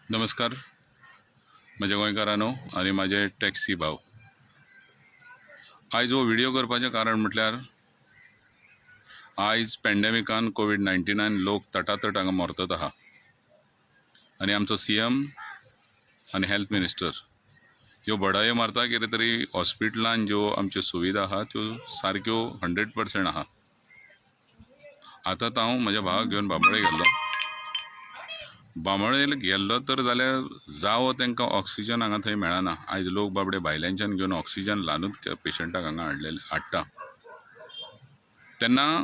नमस्कार म्हज्या गोंयकारांनो आनी म्हाजे टॅक्सी भाव. आयज हो व्हिडियो करपाचें कारण म्हटल्यार आयज पँडेमिकान कोवीड 19 लोक तटातट हांगा मरतत आहा आनी आमचो सीएम आनी हेल्थ मिनिस्टर ह्यो बडायो मारता कितें तरी हॉस्पिटलान ज्यो आमच्यो सुविधा आहा त्यो सारक्यो 100% आहा. आतांच हांव म्हज्या भावाक घेवन बांबोळे गेल्लो. बांबोळे गेल्लो तर जाल्यार जावो तांकां ऑक्सिजन हांगा थंय मेळना. आयज लोक बाबडे भायल्यांच्यान घेवन ऑक्सिजन ल्हानूच पेशंटाक हांगा हाडलेले हाडटा. तेन्ना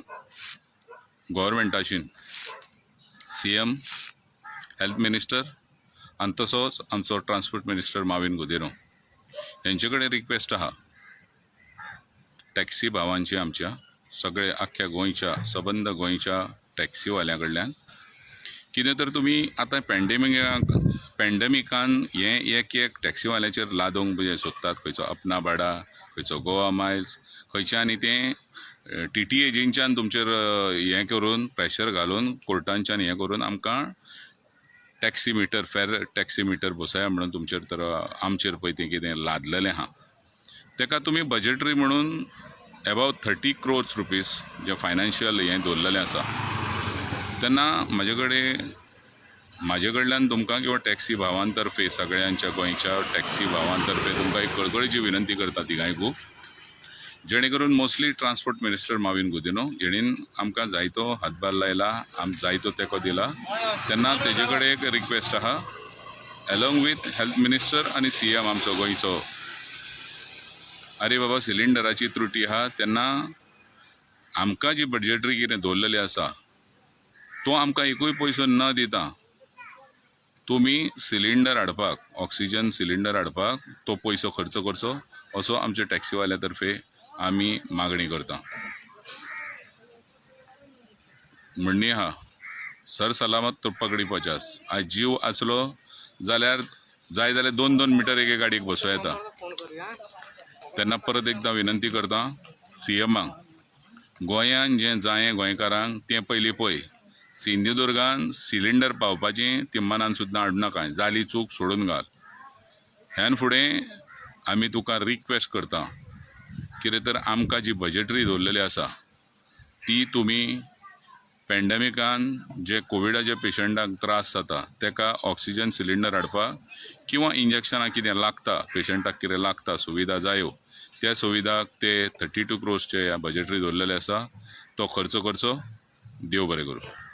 गोवोरमेंटाशीन सीएम, हेल्थ मिनिस्टर आनी तसोच आमचो ट्रान्सपोर्ट मिनिस्टर माविन गुदिन्हो हेंचे कडेन रिक्वेस्ट आहा, टॅक्सी भावांची आमच्या सगळे आख्ख्या गोंयच्या सबंद गोंयच्या टॅक्सीवाल्यां कडल्यान कितें तर तुमी आतां पँडेमिकान हें एक एक टॅक्सीवाल्याचेर लादोवंक सोदतात. खंयचो अपना भाडा, खंयचो गोवा मायल्स, खंयचे आनी तें टीटी एजींच्यान तुमचेर हें करून प्रेशर घालून कोर्टांच्यान हें करून आमकां taxi meter, fair taxi meter बसया म्हणून तुमचेर तर आमचेर पळय तें कितें लादलेलें आहा. तेका तुमी बजेटरी म्हणून एबाव 30 क्रोर्स रुपीज जे फायनान्शियल हें दवरलेलें आसा. तेन्ना म्हाजे कडल्यान तुमकां किंवा टॅक्सी भावां तर्फे, सगळ्यांच्या गोंयच्या टॅक्सी भावां तर्फे तुमकां एक कळकळीची विनंती करता तिगांयकू, जेणे करून mostly transport minister Mauvin Godinho हेणीन आमकां जायतो हातभार लायला, आम जायतो तेंको दिला, तेन्ना तेजे कडेन एक रिक्वेस्ट आहा एलोंग वीथ हेल्थ मिनिस्टर आनी सीएम आमचो गोंयचो. आरे बाबा, सिलिंडराची त्रुटी आहा तेन्ना आमकां जी बजटरी कितें दवरलेली आसा तो आमकां एकूय पयसो न दिता तुमी सिलिंडर हाडपाक, ऑक्सिजन सिलिंडर हाडपाक तो पयसो खर्च करचो असो आमच्या टॅक्सीवाल्या तर्फे आमी मागणी करता. म्हणणी आहा, सर सलामत तो पगडी 50. आयज जीव आसलो जाल्यार जाय जाल्यार दोन दोन मिटर एके गाडयेक बसोवं येता. फोन करूया. तेन्ना परत एकदां विनंती करता सीएमाक, गोंयान जें जायें गोंयकारांक तें पयलीं पळय. सिंधुदुर्गान सिलिंडर पावपाचें ती मनान सुद्दां हाडूं नाका. जाली चूक सोडून घाल. ह्यान फुडें आमी तुका रिक्वेस्ट करता, कितें तर आमकां जी बजेटरी दवरलेली आसा ती तुमी पॅन्डेमिकान जे कोविडाच्या पेशंटाक त्रास जाता तेका ऑक्सिजन सिलिंडर हाडपाक किंवा इंजेक्शनां कितें लागता, पेशंटाक कितें लागता, सुविधा जायो, त्या सुविधाक ते 32 क्रोर्सचे बजेटरी दवरलेले आसा तो खर्च करचो. देव बरें करूं.